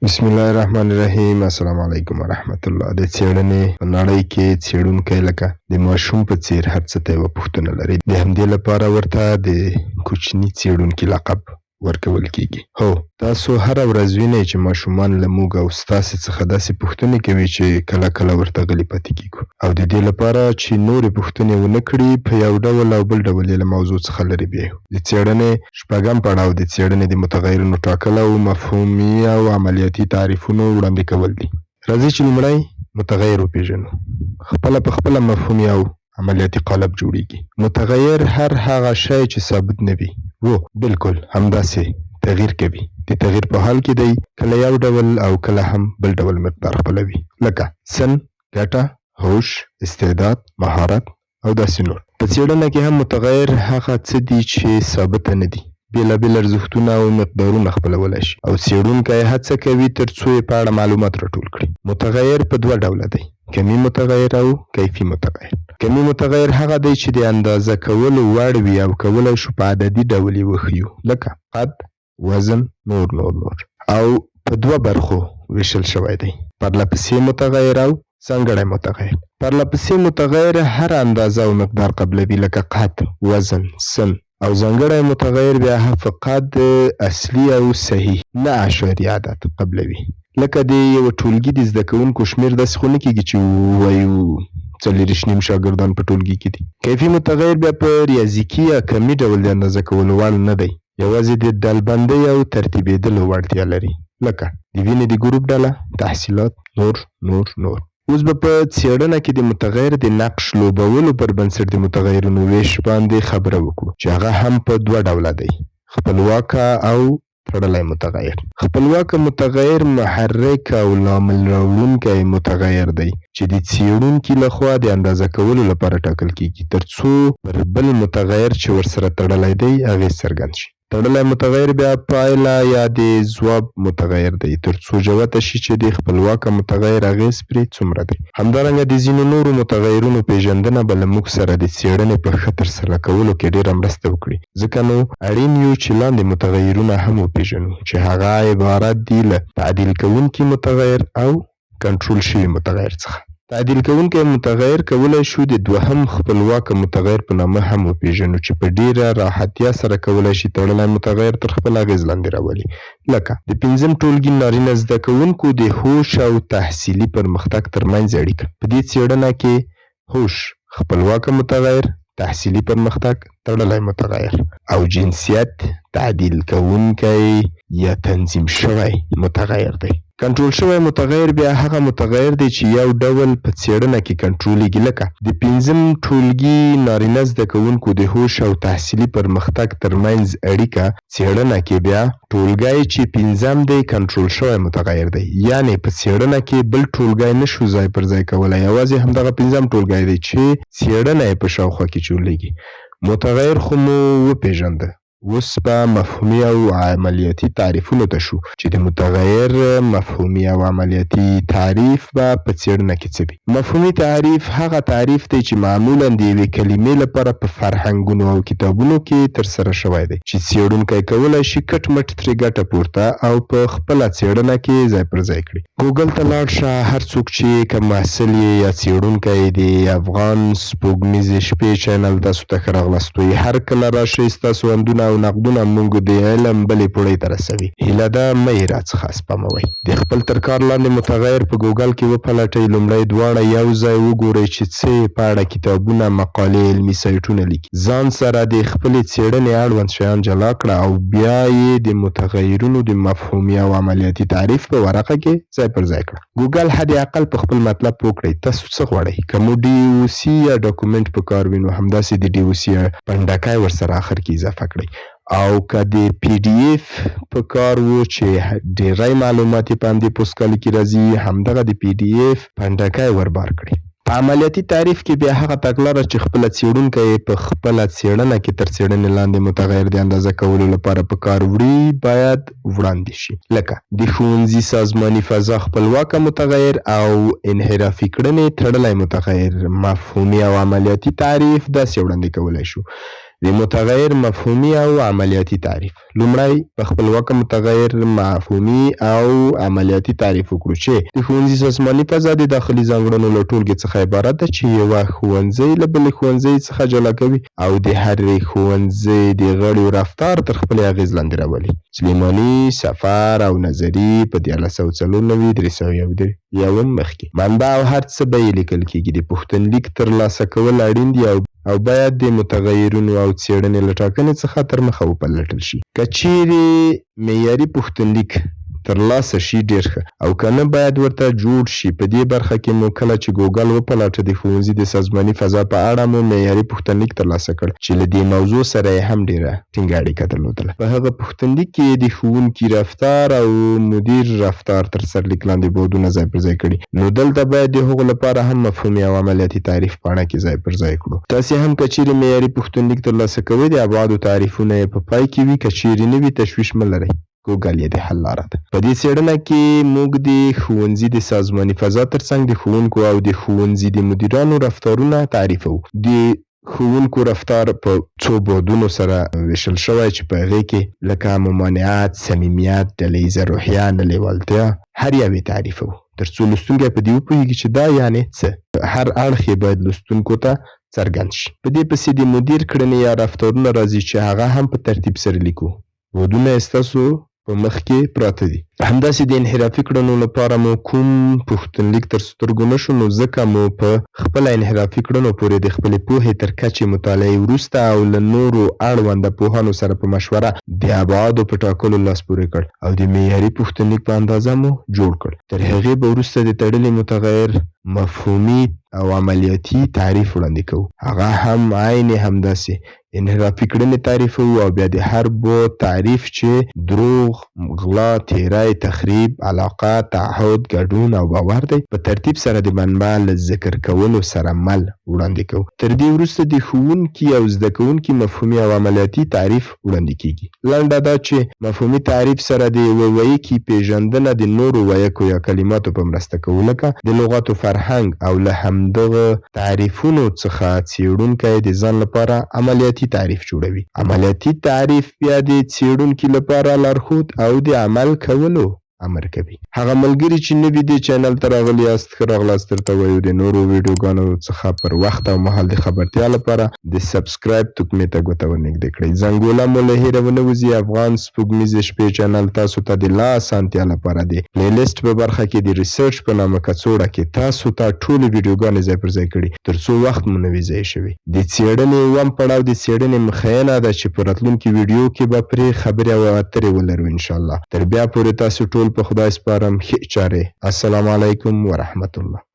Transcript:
بسم الله الرحمن الرحیم. السلام علیکم ورحمت الله. د څېړنې په نړۍ کې څېړونکی لکه د ماشوم په څېر هر څه ته یوه پوښتنه لري. د همدې لپاره ورته د کوچني څېړونکي لقب ورکول کېږي. هو، تاسو هره ورځ وینئ چې ماشومان له موږ او ستاسې څخه داسې پوښتنې کوي چې کله کله ورته غلي پاتې کېږو، او د دې لپاره چې نورې پوښتنې ونه کړي، په یو ډول او بل ډول یې له موضوع څخه لرې بیایو. د څېړنې شپږم پړاو د څېړنې د متغیرونو ټاکل او مفهومي او عملیاتي تعریفونو وړاندې کول دي. راځئ چې لومړی متغیر وپېژنو. خپله په خپله مفهومي او عملیاتي قالب جوړیږي. متغیر هر هغه شی چې ثابت نه وي، وو بالکل همداسې تغییر کوي، د تغییر په حال کې دی، کله یو ډول او کله هم بل ډول مقدار خپلوي، لکه سن، ګټه، هوش، استعداد، مهارت او داسې نور. په څېړنه کې هم متغیر هغه څه دي چې ثابته نه دي، بېلابېل ارزښتونه او مقدارونه خپلولای شي او څېړونکی هڅه کوي تر څو یې په اړه معلومات راټول کړي. متغیر په دوه ډوله دی، کمي متغیر او کیفي متغیر. کمي متغیر هغه دی چې د اندازه کولو وړ وي او کولای شو په عددي ډول یې وښیو، لکه قد، وزن، نور نور نور، او په دوه برخو ویشل شوی دی، پرله پسې متغیر او ځانګړی متغیر. پرله پسې متغیر هره اندازه او مقدار قبلوي، لکه قد، وزن، سن، او ځانګړی متغیر بیا فقط اصلي او صحیح، نه اعشاري عدد قبلوي، لکه د یوه ټولګي د زده کوونکو شمېر. داسې خو نه کېږي چې ووایو 24.5 شاګردان په ټولګي کې دي. کیفي متغیر بیا په ریاضیکي یا کمي ډول د اندازه کولو وړ نه دی، یوازې د ډلبندۍ او ترتیبېدلو وړتیا لري، لکه د وینې د ګروپ ډله، تحصیلات، نور نور نور. اوس به په څېړنه کې د متغیر د نقش لوبولو پر بنسټ د متغیرونو وېش باندې خبره وکړو، چې هغه هم په دوه ډوله دی، خپلواکه او تړلی متغیر. خپلواکه متغیر محرک او لامل راوړونکی متغیر دی چې د څېړونکي لخوا د اندازه کولو لپاره ټاکل کېږي، تر څو پر بل متغیر چې ورسره تړلی دی اغېز څرګند شي. تړلی متغیر بیا پایله یا د ځواب متغیر دی، تر څو جوته شي چې د خپلواکه متغیر اغېز پرې څومره دی. همدارنګه د ځینو نورو متغیرونو پېژندنه به له موږ سره د څېړنې په ښه ترسره کولو کې ډېره مرسته وکړي، ځکه نو اړین یو چې لاندې متغیرونه هم وپېژنو، چې هغه عبارت دي له تعدیل کوونکي متغیر او کنټرول شوي متغیر څخه. تعدیل کوونکی متغیر کولای شو د دوهم خپلواکه متغیر په نامه هم وپېژنو، چې په ډېره راحتیا سره کولای شي تړلی متغیر تر خپل اغېز لاندې راولي، لکه د پنځم ټولګي نارینه زده کوونکو د هوش او تحصیلي پرمختګ ترمنځ اړیکه. په دې څېړنه کې هوش خپلواکه متغیر، تحصیلي پرمختګ تړلی متغیر او جنسیت تعدیل کوونکی یا تنظیم شوی متغیر دی. کنټرول شوی متغیر بیا هغه متغیر دی چې یو ډول په څېړنه کې کنټرولېږي، لکه د پنځم ټولګي نارینه زده کوونکو د هوش او تحصیلي پرمختګ ترمنځ اړیکه. څېړنه کې بیا ټولګی چې پنځم دی کنټرول شوی متغیر دی، یعنې په څېړنه کې بل ټولګی نه شو ځای پر ځای کولای، یوازې همدغه پنځم ټولګی دی چې څېړنه یې په شاوخوا کې چورلېږي. متغیر خو مو وپېژنده، اوس به مفهومي او عملیاتي تعریفونو ته شو، چې د متغیر مفهومي او عملیاتي تعریف به په څېړنه کې څه وي. مفهومي تعریف هغه تعریف دی چې معمولا د یوې کلمې لپاره په فرهنګونو او کتابونو کې ترسره شوی دی، چې څېړونکی کولای شي کټ مټ ترې ګټه پورته او په خپله څېړنه کې ځای پر ځای کړي. ګوګل ته لاړ شه، هر څوک چې که محصل یې یا څېړونکی، د افغان سپوږمیزې شپې چینل تاسو ته ښه راغلاست وایي. هر کله راشئ، ستاسو اندونه او نقدونه موږ د علم بلې پوړۍ ته رسوي. هیله ده مه یې راڅخه سپموئ. د خپل تر کار لاندې متغیر په ګوګل کې وپلټئ. لومړی دواړه یو ځای وګورئ چې څه یې په اړه کتابونه، مقالې، علمي سایټونه لیکي. ځان سره د خپلې څېړنې اړوند شیان جلا کړه او بیا یې د متغیرونو د مفهومي او عملیاتي تعریف په ورقه کې ځای پر ځای کړه. ګوګل حد اقل په خپل مطلب پوه کړئ تاسو څه غواړئ. که مو ډي او سي یا ډاکومنټ په کار وي، نو همداسې د ډي او سي پنډکی ورسره اخر کې اضافه کړئ، او که د پي ډي ایف په کار وو چې ډیری معلومات یې په همدې پوستکالي کې راځي، همدغه د پي ډي ایف پنډکی وربار کړئ. په عملیاتي تعریف کې بیا هغه تګلاره چې خپله څېړونکی یې په خپله څېړنه کې تر څېړنې لاندې متغیر د اندازه کولو لپاره په کار وړي باید وړاندې شي، لکه د ښوونځي سازماني فضا خپلواکه متغیر او انحرافي کړنې تړلی متغیر. مفهومي او عملیاتي تعریف داسې وړاندې کولای شو. د متغیر مفهومي او عملیاتي تعریف. لومړی په خپلواکه متغیر مفهومي او عملیاتي تعریف وکړو چې د ښوونځي سازماني فضا د داخلي ځانګړنو له ټولګې څخه عبارت ده چې یوه ښوونځی له بلې ښوونځۍ څخه جلا کوي او د هرې ښوونځۍ د غړیو رفتار تر خپلې اغېز لاندې راولي. سلیماني، سفر او نظري په 1394، 301 مخ کې. منبع او هر څه به یې لیکل کېږي. د پوښتنلیک تر لاسه کول اړین دي او او باید د متغیرونو او څېړنې له ټاکنې څخه تر مخه وپلټل شي. که چېرې معیاري پوښتنلیک تر لاسه شي ډېر ښه او که نه باید ورته جوړ شي. په دې برخه کې مو کله چې ګوګل وپلاټه د ښوونځي د سازماني فضا په اړه مو معیاري پوښتنلیک تر لاسه کړ چې له دې موضوع سره یې هم ډېره ټینګه اړیکه درلودله. په هغه پوښتنلیک کې یې د ښوونکي رفتار او مدیر رفتار تر سرلیک لاندې بعدونه ځای پر ځای کړي، نو دلته باید د هغو لپاره هم مفهومي او عملیاتي تعریف پاڼه کې ځای پر ځای کړو. تاسې هم که چېرې معیاري پوښتنلیک تر لاسه کوئ، د ابعادو تعریفونه یې په پای کې وي، که چېرې نه وي تشویش مه لرئ، ګوګل یې د حل لاره ده. په دې څېړنه کې موږ د ښوونځي د سازماني فضا تر څنګ د ښوونکو او د ښوونځي د مدیرانو رفتارونه تعریفوو. د ښوونکو رفتار په څو بعدونو سره وېشل شوی چې په هغې کې لکه ممانعت، صمیمیت، ډله ییزه روحیه، نه لېوالتیا هر یو یې تعریفوو تر څو لوستونکی په دې وپوهېږي چې دا یعنې څه؟ هر اړخ یې باید لوستونکو ته څرګند شي. په دې پسې د مدیر کړنې یا رفتارونه راځي چې هغه هم په ترتیب سره لیکو. بعدونه یې ستاسو په مخ کې پراته دي. همداسې د انحرافي کړنو لپاره مو کوم پوښتنلیک تر سترګو نه شو، نو ځکه مو په خپله انحرافي کړنو پورې د خپلې پوهې تر کچې مطالعې وروسته او له نورو اړونده پوهانو سره په مشوره د ابعادو په ټاکلو لاس پورې کړ او د معیاري پوښتنلیک په اندازه مو جوړ کړ. تر هغې به وروسته د تړلي متغیر مفهومي او عملیاتي تعریف وړاندې کوو، هغه هم عین همداسې انحرافي کړنې تعریفوو او بیا د هر بعد تعریف چې دروغ، غلا، تیری، تخریب، علاقه، تعهد، ګډون او باور دی، په ترتیب سره د منبع له ذکر کولو سره مل وړاندې کوو. تر دې وروسته د ښوونکي او زده کوونکي مفهومي او عملیاتي تعریف وړاندې کیږي. لنډه دا چې مفهومي تعریف سره د یوه وییکي پېژندنه د نورو وییکو یا کلماتو په مرسته کوو لکه د لغاتو فرهنګ او له همدغه تعریفونو څخه څېړونکی د ځان لپاره عملیاتي تعریف جوړوي. عملیاتي تعریف بیا د څېړونکي لپاره لارښود او د عمل کولو امر کوي. هغه ملګري چې نوي دې چینل ته راغلي یاست ښه راغلاست درته وایو. د نورو ویډیوګانو څخه پر وخت او مهال د خبرتیا لپاره د سبسکرایب تکمې ته ګوته ورنږدې کړئ. زنګوله مو له هیره ونه وځي. افغان سپوږمیزې شپې چینل تاسو ته د لا اسانتیا لپاره د پلی لیست په برخه کې د ریسرچ په نامه کڅوړه کې تاسو ته ټولې ویډیوګانې ځای پر ځای کړي تر څو وخت مو نه وي ضایع شوی. د څیړنې اووم پړاو د څیړنې مخینه ده چې په راتلونکې ویډیو کې به پرې خبرې او اترې ولرو انشاالله. تر بیا پورې تاسو ټول په خدای سپارم. ښې چارې. السلام علیکم ورحمت الله.